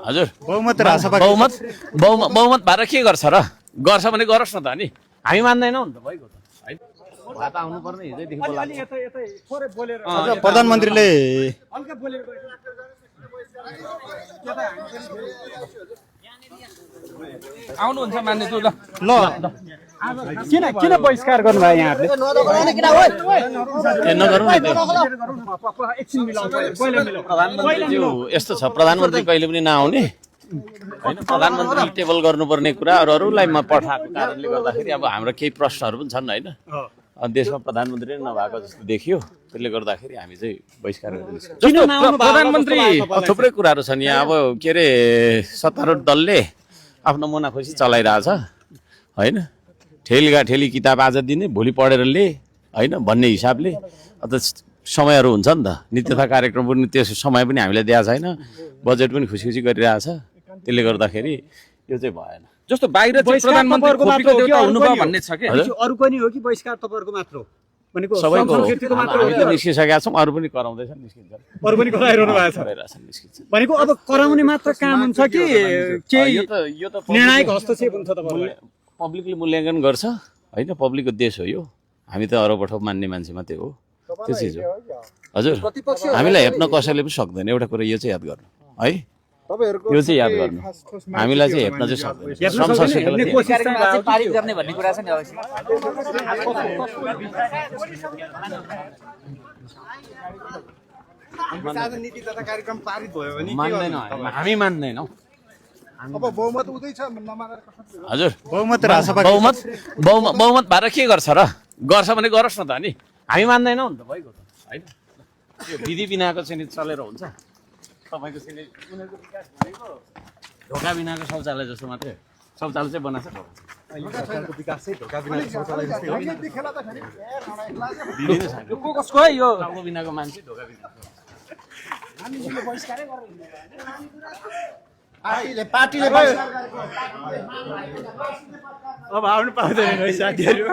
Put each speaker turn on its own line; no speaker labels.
हजुर
बहुमत रासपा
बहुमत भएर के गर्छ र गर्छ भने गरोस् न त नि हामी मान्दैनौँ नि त भइगयो त है भए त आउनु पर्ने हिजैदेखि बोलाएको
प्रधानमन्त्रीले
आउनुहुन्छ मान्ने तु ल
किन बहिष्कार गर्नुभयो यहाँहरूले
नगरौँ न त्यो यस्तो छ प्रधानमन्त्री कहिले पनि नआउने होइन प्रधानमन्त्री टेबल गर्नुपर्ने कुराहरूलाई म पठाएको कारणले गर्दाखेरि अब हाम्रो केही प्रश्नहरू पनि छन् होइन देशमा प्रधानमन्त्री नै नभएको जस्तो देखियो त्यसले गर्दाखेरि हामी चाहिँ बहिष्कार गर्दैछौँ
प्रधानमन्त्री
थुप्रै कुराहरू छन् यहाँ अब के अरे सत्तारूढ दलले आफ्नो मुनाखुसी चलाइरहेछ होइन ठेली किताब आज दिने भोलि पढेर ले होइन भन्ने हिसाबले अन्त समयहरू हुन्छ नि त नित्यता कार्यक्रम पनि त्यो समय पनि हामीले दिएको छैन बजेट पनि खुसी गरिरहेछ त्यसले गर्दाखेरि यो चाहिँ भएन
जस्तो बाहिर चाहिँ प्रधानमन्त्री खोपीको देउता हुनुभयो भन्ने छ के
अरू पनि हो कि बहिष्कार तपाईँहरूको मात्र हो भनेको
सबैको हामी त निस्किसकेका छौँ अरू पनि कराउँदैछन् निस्किन्छन्
अरू पनि गराइरहनु भएको छ
निस्किन्छन्
भनेको अब कराउने मात्र काम हुन्छ कि केही निर्णायक हस्तक्षेप हुन्छ तपाईँहरूले
पब्लिकले मूल्याङ्कन गर्छ होइन पब्लिकको देश हो यो हामी त अरबठो मान्ने मान्छे मात्रै हो त्यो चिज हो हजुर हामीलाई हेप्न कसैले पनि सक्दैन एउटा कुरा यो चाहिँ याद गर्नु है यो चाहिँ याद गर्नु हामीलाई चाहिँ हेप्न चाहिँ सक्दैन हामी मान्दैनौँ हजुर बहुमत भएर के गर्छ र गर्छ भने गरोस् न त नि हामी मान्दैनौँ नि त भइगयो त होइन त्यो विधि बिनाको चाहिँ चलेर हुन्छ तपाईँको चाहिँ उनीहरूको विकास भनेको ढोका बिनाको शौचालय जस्तो मात्रै शौचालय चाहिँ बनाएको छ यो बिनाको मान्छे ढोका बिना
पार्टीले अब आउनु पाउँदैन साथीहरू